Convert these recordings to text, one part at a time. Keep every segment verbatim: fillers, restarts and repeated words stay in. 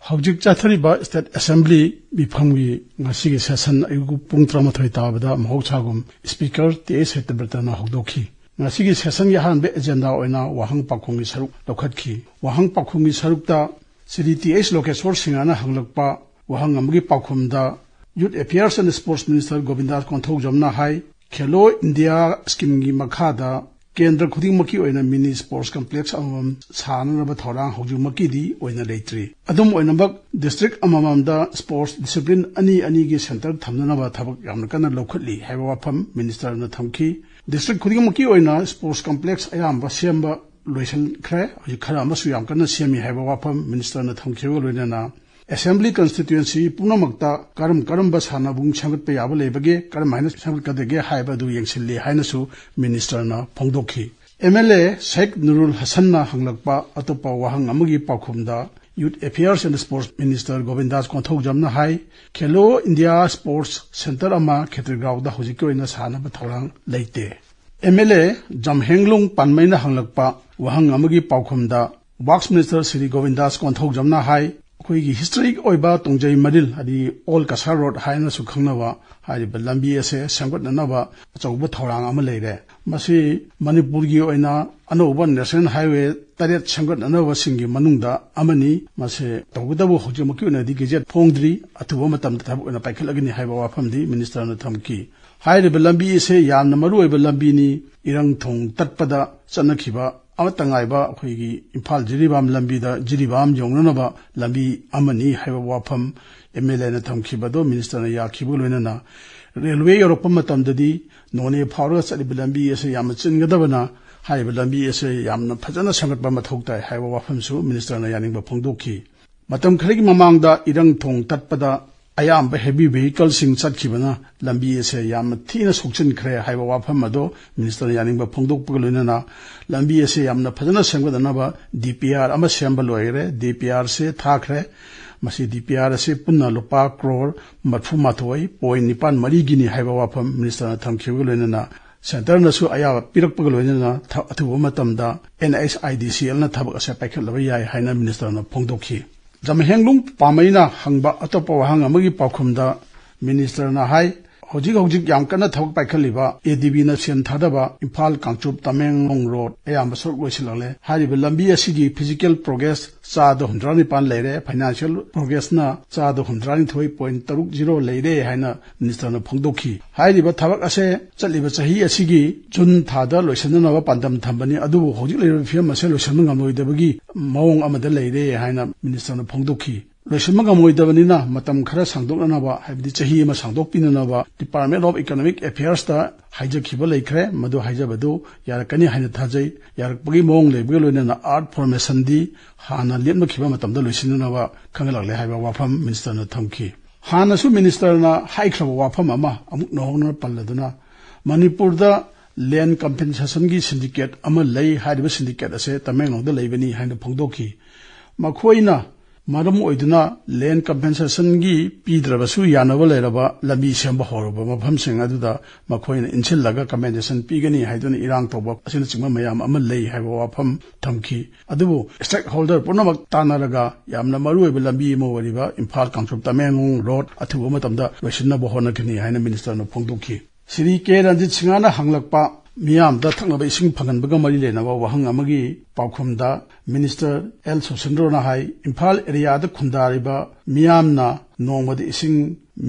ꯍꯧꯖꯤꯛ ꯆꯠꯊꯔꯤꯕ State Assembly ꯃꯤꯐꯝꯒꯤ ꯉꯁꯤꯒꯤ session ꯑꯌꯨꯛ ꯄꯨꯡ ꯇꯔꯥꯃꯥꯊꯣꯏ ꯇꯥꯕꯗ ꯃꯍꯧꯁꯥꯒꯨꯝ Speaker ꯇꯤ ꯑꯩꯆ ꯁꯇ꯭ꯌꯕ꯭ꯔꯇꯅ ꯍꯧꯗꯣꯛꯈꯤ꯫ ꯉꯁꯤꯒꯤ sessionꯒꯤ ꯑꯍꯥꯟꯕ agenda ꯑꯣꯏꯅ ꯋꯥꯍꯪ ꯄꯥꯎꯈꯨꯝꯒꯤ ꯁꯔꯨꯛ ꯂꯧꯈꯠꯈꯤ꯫ ꯋꯥꯍꯪ ꯄꯥꯎꯈꯨꯝꯒꯤ ꯁꯔꯨꯛꯇ ꯁ꯭ꯔꯤ ꯇꯤ ꯑꯩꯆ ꯂꯣꯀꯦꯁꯣꯔ ꯁꯤꯡꯍꯅ ꯍꯪꯂꯛꯄ ꯋꯥꯍꯪ ꯑꯃꯒꯤ ꯄꯥꯎꯈꯨꯝꯗ Youth Affairs and Sports Minister Govindas ꯀꯣꯟꯊꯧꯖꯝꯅ ꯍꯥꯏ, ꯈꯦꯂꯣ ꯏꯟꯗꯤꯌꯥ schemeꯒꯤ ꯃꯈꯥꯗ ꯀꯦꯟꯗ꯭ꯔ ꯈꯨꯗꯤꯡꯃꯛꯀꯤ ꯑꯣꯏꯅ mini sports complex ꯑꯃꯃꯝ ꯁꯥꯅꯅꯕ ꯊꯧꯔꯥꯡ ꯍꯧꯖꯤꯛꯃꯛꯀꯤꯗꯤ ꯑꯣꯏꯅ ꯂꯩꯇ꯭ꯔꯤ꯫ ꯑꯗꯨꯝ ꯑꯣꯏꯅꯃꯛ, district ꯑꯃꯃꯝꯗ sports discipline ꯑꯅꯤ ꯑꯅꯤꯒꯤ center ꯊꯝꯅꯅꯕ ꯊꯕꯛ ꯌꯥꯝꯅ ꯀꯟꯅ ꯂꯧꯈꯠꯂꯤ ꯍꯥꯏꯕ ꯋꯥꯐꯝ ministerꯅ ꯊꯝꯈꯤ꯫ District ꯈꯨꯗꯤꯡꯃꯛꯀꯤ ꯑꯣꯏꯅ sports complex ꯑꯌꯥꯝꯕ ꯁꯦꯝꯕ ꯂꯣꯏꯁꯤꯟꯈ꯭ꯔꯦ꯫ ꯍꯧꯖꯤꯛ ꯈꯔ ꯑꯃꯁꯨ ꯌꯥꯝ ꯀꯟꯅ ꯁꯦꯝꯃꯤ ꯍꯥꯏꯕ ꯋꯥꯐꯝ ministerꯅ ꯊꯝꯈꯤꯕꯒ ꯂꯣꯏꯅꯅ Assembly constituency ꯄꯨꯝꯅꯃꯛꯇ ꯀꯔꯝ ꯀꯔꯝꯕ ꯁꯥꯟꯅꯕꯨꯡ ꯁꯦꯝꯒꯠꯄ ꯌꯥꯕ ꯂꯩꯕꯒꯦ, ꯀꯔꯝ ꯍꯥꯏꯅ ꯁꯦꯝꯒꯠꯀꯗꯒꯦ ꯍꯥꯏꯕ ꯑꯗꯨ ꯌꯦꯡꯁꯤꯜꯂꯤ ꯍꯥꯏꯅꯁꯨ ministerꯅ ꯐꯣꯡꯗꯣꯛꯈꯤ꯫ ꯑꯦꯝ ꯑꯦꯜ ꯑꯦ ꯁꯦꯈ ꯅꯨꯔꯨꯜ ꯍꯁꯟꯅ ꯍꯪꯂꯛꯄ ꯑꯇꯣꯞꯄ ꯋꯥꯍꯪ ꯑꯃꯒꯤ ꯄꯥꯎꯈꯨꯝꯗ, Youth Affairs and Sports Minister Govindas ꯀꯣꯟꯊꯧꯖꯝꯅ ꯍꯥꯏ, ꯈꯦꯂꯣ ꯏꯟꯗꯤꯌꯥ sports center ꯑꯃ ꯈꯦꯇ꯭ꯔꯤꯒꯥꯎꯗ ꯍꯧꯖꯤꯛꯀꯤ ꯑꯣꯏꯅ ꯁꯥꯅꯕ ꯊꯧꯔꯥꯡ ꯂꯩꯇꯦ꯫ ꯑꯦꯝ ꯑꯦꯜ ꯑꯦ ꯖꯝꯍꯦꯡꯂꯣꯡ ꯄꯥꯟꯃꯩꯅ ꯍꯪꯂꯛꯄ ꯋꯥꯍꯪ ꯑꯃꯒꯤ ꯄꯥꯎꯈꯨꯝꯗ, Works Minister ꯁ꯭ꯔꯤ ꯒꯣꯕꯤꯟꯗꯥꯁ ꯀꯣꯟꯊꯧꯖꯝꯅ ꯍꯥꯏ, ꯑꯩꯈꯣꯏꯒꯤ historic ꯑꯣꯏꯕ ꯇꯣꯡꯖꯩ ꯃꯔꯤꯜ, ꯍꯥꯏꯗꯤ Old Kasar Road ꯍꯥꯏꯅꯁꯨ ꯈꯪꯅꯕ ꯍꯥꯏꯔꯤꯕ ꯂꯝꯕꯤ ꯑꯁꯦ ꯁꯦꯝꯒꯠꯅꯅꯕ ꯑꯆꯧꯕ ꯊꯧꯔꯥꯡ ꯑꯃ ꯂꯩꯔꯦ꯫ ꯃꯁꯤ ꯃꯅꯤꯄꯨꯔꯒꯤ ꯑꯣꯏꯅ ꯑꯅꯧꯕ national highway ꯇꯔꯦꯠ ꯁꯦꯝꯒꯠꯅꯅꯕꯁꯤꯡꯒꯤ ꯃꯅꯨꯡꯗ ꯑꯃꯅꯤ꯫ ꯃꯁꯤ ꯇꯧꯕꯇꯕꯨ ꯍꯧꯖꯤꯛꯃꯛꯀꯤ ꯑꯣꯏꯅꯗꯤ gazette ꯐꯣꯡꯗ꯭ꯔꯤ, ꯑꯊꯨꯕ ꯃꯇꯝꯗ ꯊꯕꯛ ꯑꯣꯏꯅ ꯄꯥꯏꯈꯠꯂꯒꯅꯤ ꯍꯥꯏꯕ ꯋꯥꯐꯝꯗꯤ ministerꯅ ꯊꯝꯈꯤ꯫ ꯍꯥꯏꯔꯤꯕ ꯂꯝꯕꯤ ꯑꯁꯦ ꯌꯥꯝꯅ ꯃꯔꯨꯑꯣꯏꯕ ꯂꯝꯕꯤꯅꯤ꯫ ꯏꯔꯪ ꯊꯣꯡ ꯇꯠꯄꯗ ꯆꯠꯅꯈꯤꯕ ꯑꯃꯠꯇ ꯉꯥꯏꯕ ꯑꯩꯈꯣꯏꯒꯤ ꯏꯝꯐꯥꯜ ꯖꯤꯔꯤꯕꯥꯝ ꯂꯝꯕꯤꯗ ꯖꯤꯔꯤꯕꯥꯝ ꯌꯧꯅꯅꯕ ꯂꯝꯕꯤ ꯑꯃꯅꯤ ꯍꯥꯏꯕ ꯋꯥꯐꯝ ꯑꯦꯝ ꯑꯦꯜ ꯑꯦꯅ ꯊꯝꯈꯤꯕꯗꯣ ministerꯅ ꯌꯥꯈꯤꯕꯒ ꯂꯣꯏꯅꯅ railway ꯌꯧꯔꯛꯄ ꯃꯇꯝꯗꯗꯤ ꯅꯣꯅꯦ ꯐꯥꯎꯔꯒ ꯆꯠꯂꯤꯕ ꯂꯝꯕꯤ ꯑꯁꯤ ꯌꯥꯝꯅ ꯆꯤꯟꯒꯗꯕꯅ ꯍꯥꯏꯔꯤꯕ ꯂꯝꯕꯤ ꯑꯁꯤ ꯌꯥꯝꯅ ꯐꯖꯅ ꯁꯦꯝꯒꯠꯄ ꯃꯊꯧ ꯇꯥꯏ ꯍꯥꯏꯕ ꯋꯥꯐꯝꯁꯨ ministerꯅ ꯌꯥꯅꯤꯡꯕ ꯐꯣꯡꯗꯣꯛꯈꯤ꯫ ꯃꯇꯝ ꯈꯔꯒꯤ ꯃꯃꯥꯡꯗ ꯏꯔꯪ ꯊꯣꯡ ꯇꯠꯄꯗ ꯑꯌꯥꯝꯕ heavy vehicleꯁꯤꯡ ꯆꯠꯈꯤꯕꯅ ꯂꯝꯕꯤ ꯑꯁꯦ ꯌꯥꯝꯅ ꯊꯤꯅ ꯁꯣꯛꯆꯤꯟꯈ꯭ꯔꯦ ꯍꯥꯏꯕ ꯋꯥꯐꯝ ꯑꯗꯣ ministerꯅ ꯌꯥꯅꯤꯡꯕ ꯐꯣꯡꯗꯣꯛꯄꯒ ꯂꯣꯏꯅꯅ ꯂꯝꯕꯤ ꯑꯁꯦ ꯌꯥꯝꯅ ꯐꯖꯅ ꯁꯦꯝꯒꯠꯅꯅꯕ ꯗꯤ ꯄꯤ ꯑꯥꯔ ꯑꯃ ꯁꯦꯝꯕ ꯂꯣꯏꯈ꯭ꯔꯦ, ꯗꯤ ꯄꯤ ꯑꯥꯔꯁꯦ ꯊꯥꯈ꯭ꯔꯦ꯫ ꯃꯁꯤ ꯗꯤ ꯄꯤ ꯑꯥꯔ ꯑꯁꯤ ꯄꯨꯟꯅ ꯂꯨꯄꯥ ꯀ꯭ꯔꯣꯔ ꯃꯔꯤꯐꯨ ꯃꯥꯊꯣꯏ ꯄꯣꯏꯟ ꯅꯤꯄꯥꯟ ꯃꯔꯤꯒꯤꯅꯤ ꯍꯥꯏꯕ ꯋꯥꯐꯝ ministerꯅ ꯊꯝꯈꯤꯕꯒ ꯂꯣꯏꯅꯅ centreꯅꯁꯨ ꯑꯌꯥꯕ ꯄꯤꯔꯛꯄꯒ ꯂꯣꯏꯅꯅ ꯊ-, ꯑꯊꯨꯕ ꯃꯇꯝꯗ ꯑꯦꯟ ꯑꯩꯆ ꯑꯥꯏ ꯗꯤ ꯁꯤ ꯑꯦꯜꯅ ꯊꯕꯛ ꯑꯁꯦ ꯄꯥꯏꯈꯠꯂꯕ ꯌꯥꯏ ꯍꯥꯏꯅ ministerꯅ ꯐꯣꯡꯗꯣꯛꯈꯤ꯫ ꯖꯝꯍꯦꯡꯂꯨꯡ ꯄꯥꯃꯩꯅ ꯍꯪꯕ ꯑꯇꯣꯞꯄ ꯋꯥꯍꯪ ꯑꯃꯒꯤ ꯄꯥꯎꯈꯨꯝꯗ ꯃꯤꯅꯤꯁꯇꯔꯅ ꯍꯥꯏ, ꯍꯧꯖꯤꯛ ꯍꯧꯖꯤꯛ ꯌꯥꯝ ꯀꯟꯅ ꯊꯕꯛ ꯄꯥꯏꯈꯠꯂꯤꯕ ꯑꯦ ꯗꯤ ꯕꯤꯅ ꯁꯦꯟ ꯊꯥꯗꯕ ꯏꯝꯐꯥꯜ ꯀꯥꯡꯆꯨꯞ ꯇꯃꯦꯡꯂꯣꯡ ꯔꯣꯗ ꯑꯌꯥꯝꯕ ꯁꯔꯨꯛ ꯂꯣꯏꯁꯤꯜꯂꯛꯂꯦ꯫ ꯍꯥꯏꯔꯤꯕ ꯂꯝꯕꯤ ꯑꯁꯤꯒꯤ ꯐꯤꯖꯤꯀꯦꯜ ꯄ꯭ꯔꯣꯒ꯭ꯔꯦꯁ ꯆꯥꯗ ꯍꯨꯝꯗ꯭ꯔꯥ ꯅꯤꯄꯥꯟ ꯂꯩꯔꯦ, ꯐꯥꯏꯅꯥꯟꯁꯤꯌꯦꯜ ꯄ꯭ꯔꯣꯒ꯭ꯔꯦꯁꯅ ꯆꯥꯗ ꯍꯨꯝꯗ꯭ꯔꯥ ꯅꯤꯊꯣꯏ ꯄꯣꯏꯟ ꯇꯔꯨꯛ ꯖꯤꯔꯣ ꯂꯩꯔꯦ ꯍꯥꯏꯅ ꯃꯤꯅꯤꯁꯇꯔꯅ ꯐꯣꯡꯗꯣꯛꯈꯤ꯫ ꯍꯥꯏꯔꯤꯕ ꯊꯕꯛ ꯑꯁꯦ ꯆꯠꯂꯤꯕ ꯆꯍꯤ ꯑꯁꯤꯒꯤ ꯖꯨꯟ ꯊꯥꯗ ꯂꯣꯏꯁꯤꯟꯅꯅꯕ ꯄꯥꯟꯗꯝ ꯊꯝꯕꯅꯤ, ꯑꯗꯨꯕꯨ ꯍꯧꯖꯤꯛ ꯂꯩꯔꯤꯕ ꯐꯤꯕꯝ ꯑꯁꯦ ꯂꯣꯏꯁꯤꯟꯕ ꯉꯝꯂꯣꯏꯗꯕꯒꯤ ꯃꯑꯣꯡ ꯑꯃꯗ ꯂꯩꯔꯦ ꯍꯥꯏꯅ ꯃꯤꯅꯤꯁꯇꯔꯅ ꯐꯣꯡꯗꯣꯛꯈꯤ꯫ ꯂꯣꯏꯁꯤꯟꯕ ꯉꯝꯂꯣꯏꯗꯕꯅꯤꯅ ꯃꯇꯝ ꯈꯔ ꯁꯥꯡꯗꯣꯛꯅꯅꯕ, ꯍꯥꯏꯕꯗꯤ ꯆꯍꯤ ꯑꯃ ꯁꯥꯡꯗꯣꯛꯄꯤꯅꯅꯕ Department of Economic Affairsꯇ ꯍꯥꯏꯖꯈꯤꯕ ꯂꯩꯈ꯭ꯔꯦ꯫ ꯃꯗꯨ ꯍꯥꯏꯖꯕꯗꯨ ꯌꯥꯔꯛꯀꯅꯤ ꯍꯥꯏꯅ ꯊꯥꯖꯩ꯫ ꯌꯥꯔꯛꯄꯒꯤ ꯃꯑꯣꯡ ꯂꯩꯕꯒ ꯂꯣꯏꯅꯅ earth formationꯗꯤ ꯍꯥꯟꯅ ꯂꯦꯞꯅꯈꯤꯕ ꯃꯇꯝꯗ ꯂꯣꯏꯁꯤꯟꯅꯅꯕ ꯈꯪꯍꯜꯂꯛꯂꯦ ꯍꯥꯏꯕ ꯋꯥꯐꯝ ꯃꯤꯅꯤꯁꯇꯔꯅ ꯊꯝꯈꯤ꯫ ꯍꯥꯟꯅꯁꯨ ꯃꯤꯅꯤꯁꯇꯔꯅ ꯍꯥꯏꯈ꯭ꯔꯕ ꯋꯥꯐꯝ ꯑꯃ ꯑꯃꯨꯛ ꯅꯧꯍꯧꯅꯅ ꯄꯜꯂꯗꯨꯅ, ꯃꯅꯤꯄꯨꯔꯗ land compensationꯒꯤ syndicate ꯑꯃ ꯂꯩ, ꯍꯥꯏꯔꯤꯕ syndicate ꯑꯁꯦ ꯇꯃꯦꯡꯂꯣꯡꯗ ꯂꯩꯕꯅꯤ ꯍꯥꯏꯅ ꯐꯣꯡꯗꯣꯛꯈꯤ꯫ ꯃꯈꯣꯏꯅ ꯃꯔꯝ ꯑꯣꯏꯗꯨꯅ land compensationꯒꯤ ꯄꯤꯗ꯭ꯔꯕꯁꯨ ꯌꯥꯅꯕ ꯂꯩꯔꯕ ꯂꯝꯕꯤ ꯁꯦꯝꯕ ꯍꯧꯔꯕ ꯃꯐꯝꯁꯤꯡ ꯑꯗꯨꯗ ꯃꯈꯣꯏꯅ ꯏꯟꯁꯤꯜꯂꯒ compensation ꯄꯤꯒꯅꯤ ꯍꯥꯏꯗꯨꯅ ꯏꯔꯥꯡ ꯇꯧꯕ ꯑꯁꯤꯅꯆꯤꯡꯕ ꯃꯌꯥꯝ ꯑꯃ ꯂꯩ ꯍꯥꯏꯕ ꯋꯥꯐꯝ ꯊꯝꯈꯤ꯫ ꯑꯗꯨꯕꯨ stakeholder ꯄꯨꯝꯅꯃꯛ ꯇꯥꯟꯅꯔꯒ ꯌꯥꯝꯅ ꯃꯔꯨꯑꯣꯏꯕ ꯂꯝꯕꯤ ꯑꯃ ꯑꯣꯏꯔꯤꯕ ꯏꯝꯐꯥꯜ ꯀꯥꯡꯆꯨꯞ ꯇꯃꯦꯡꯂꯣꯡ ꯔꯣꯗ ꯑꯊꯨꯕ ꯃꯇꯝꯗ ꯂꯣꯏꯁꯤꯟꯅꯕ ꯍꯣꯠꯅꯒꯅꯤ ꯍꯥꯏꯅ ꯃꯤꯅꯤꯁꯇꯔꯅ ꯐꯣꯡꯗꯣꯛꯈꯤ꯫ ꯁ꯭ꯔꯤ ꯀꯦ ꯔꯟꯖꯤꯠ ꯁꯤꯡꯍꯅ ꯍꯪꯂꯛꯄ ꯃꯤꯌꯥꯝꯗ ꯊꯛꯅꯕ ꯏꯁꯤꯡ ꯐꯪꯍꯟꯕꯒ ꯃꯔꯤ ꯂꯩꯅꯕ ꯋꯥꯍꯪ ꯑꯃꯒꯤ ꯄꯥꯎꯈꯨꯝꯗ ꯃꯤꯅꯤꯁꯇꯔ ꯑꯦꯜ ꯁꯨꯁꯤꯟꯗ꯭ꯔꯣꯅ ꯍꯥꯏ, ꯏꯝꯐꯥꯜ ꯑꯦꯔꯤꯌꯥꯗ ꯈꯨꯟꯗꯥꯔꯤꯕ ꯃꯤꯌꯥꯝꯅ ꯅꯣꯡꯃꯗ ꯏꯁꯤꯡ